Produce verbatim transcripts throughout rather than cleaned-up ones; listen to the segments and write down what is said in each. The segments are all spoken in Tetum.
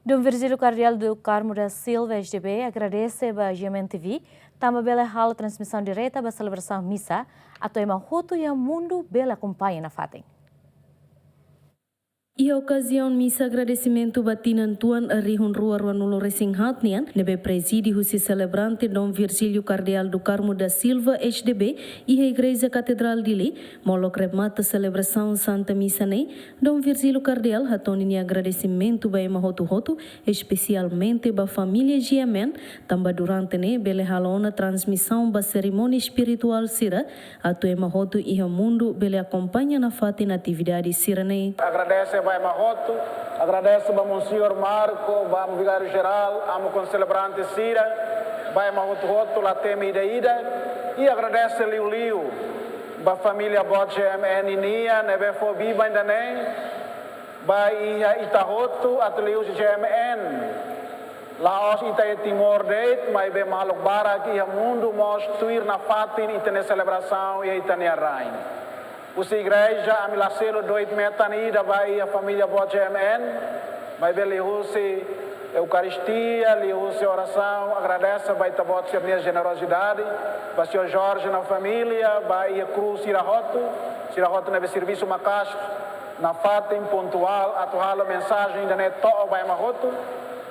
Dom Virgílio Cardeal do Carmo da Silva, S D B, agradese ba G M N T V, tanba bele halo transmisaun direta ba selebrasaun misa, atu ema hotu iha mundu bele akompaña nafatin. Iha okaziaun misa agradesimentu ba tinan tuan rihun rua ruanulu resin haat nian, ne'ebé prezide husi selebrante Dom Virgílio Cardeal do Carmo da Silva, S D B, iha Igreja Katedrál Dili, molok remata selebrasaun Santa Misa ne'e, Dom Virgílio Cardeal hato'o ninia agradesimentu ba ema hotu-hotu, espesialmente ba família G M N, tanba durante ne'e bele halo ona transmisaun ba serimónia espirituál sira, atu ema hotu iha mundu bele akompaña nafatin atividade sira-ne'e. Agradese ba ema hotu, agradese ba Monseñór Marco, ba Amu Vigáriu Jerál, Amu Konselebrantes sira, ba ema hotu-hotu, la temi ida-idak, i agradese liuliu ba família boot G M N nian, ne'ebé fó biban ida-ne'e ba iha ita hotu, atu liuhusi G M N. La'ós ita iha Timor de'it, maibé maluk barak iha mundu mós tuir nafatin ita-nia selebrasaun iha ita-nia rain. Husi igreja, ami la selu doid metan ida ba iha família boot G M N, maibé liuhusi Eukaristia, liuhusi orasaun, agradese ba ita-boot sira-nia jenerosidade, ba señór Jorge no família, ba iha kru sira hotu, sira hotu ne'ebé servisu maka'as nafatin pontuál atu halo mensajen ida-ne'e to'o ba ema hotu.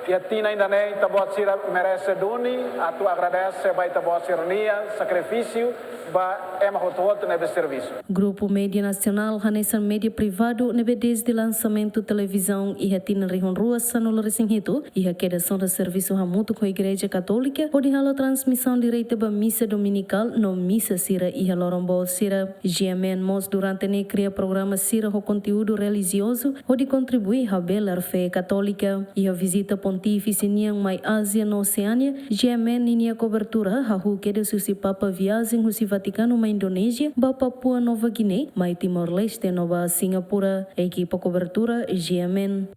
Iha tinan ida-ne'e ita-boot sira merese duni, atu agradese ba ita-boot sira-nia sakrifísiu, ba ema hotu-hotu ne'ebé servisu. Grupu Média Nasionál hanesan média privadu ne'ebé dezde lansamentu televizaun iha tinan rihun rua sanulu resin hitu, iha kedas ona servisu hamutuk ho Igreja Katólika, hodi halo transmisaun direta ba misa dominikál no misa sira iha loron boot sira. G M N mós durante ne'e kria programa sira ho konteúdu relijiozu, hodi kontribui habelar fé katólika. Iha vizita pontífise nian mai Ázia no Oseánia, G M N ninia kobertura hahú kedas husi Papa viajen husi Vatikanu mai Indonézia, ba Papua Nova Guiné, mai Timor-Leste no ba Singapura. Ekipa kobertura G M N.